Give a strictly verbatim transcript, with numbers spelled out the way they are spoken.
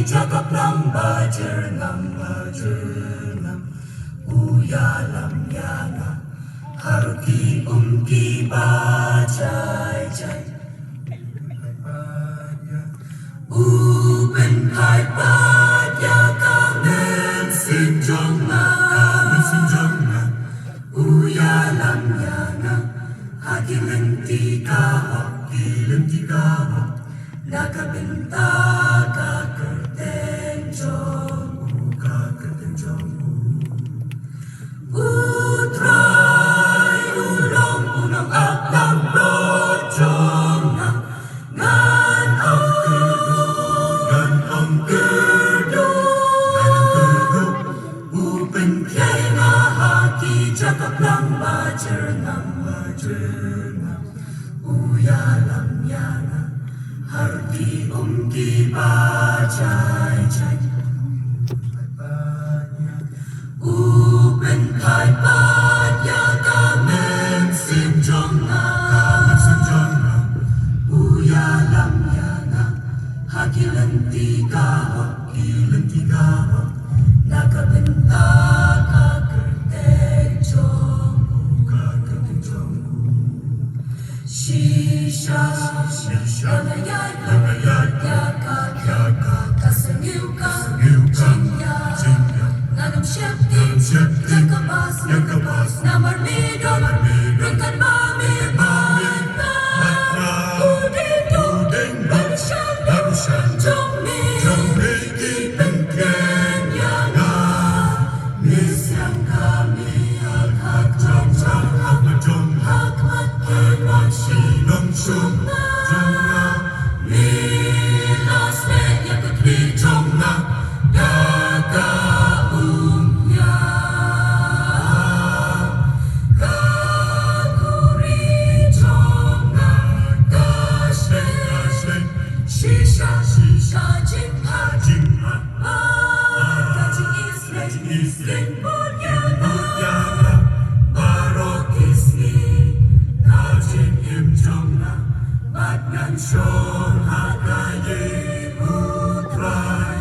Jaka plang ba jyrngam, ba jyrngam, u ïalam ïa nga ha ki um kiba jai jai. U pynphai pat ïa ka mynsiem jong nga, ka mynsiem jong nga. U ïalam ïa nga ha ki lynti ka hok, ki lynti ka hok, na ka bynta ka kyrteng jong u, ka kyrteng jong u. U Trai u long u nongap langbrot jong nga. Ngan ong kyrduh, ngan ong kyrduh, ngan ong kyrduh. U pynkhie nga ha ki jaka plang ba jyrngam, ba jyrngam. U ïalam ïa nga ha ki um kiba jai jai. U pynphai pat ïa ka mynsiem jong nga, ka mynsiem jong nga. U ïalam ïa nga ha ki lynti ka hok, ki lynti ka hok, na ka bynta ka kyrteng jong u, ka kyrteng jong u. Shisha, shisha, la nga ïaid, la nga ïaid ïa ka, ïa ka, ka sniew, ka sniew, ka jingïaid, jingïaid. Ngan ym sheptieng, ngan ym sheptieng ïa ka bas, ïa ka bas. Namar me don, namar me don ryngkat ma me, ryngkat ma me, bad nga. U dei, u dei ba ryshan, ba ryshan jong me, jong me ki pynkhlaiñ ïa nga. Me siang ka me ha ka jong, ha ka jong, ha ka jong, ha ka jong, ha ka jong, ha ka jong, ha ka jong, ha ka jong nga. Me la shlei ïa ka kmie jong nga da ka umïa. Ka khuri jong nga ka shlei, ka shlei. Shisha, shisha, jingmut, jingmut. Ka jingisynei, ka jingisynei. Kin bud ïa nga, bud ïa nga baroh ki sngi. Ka jingim jong nga bad ngan shong ha ka ïing U Trai.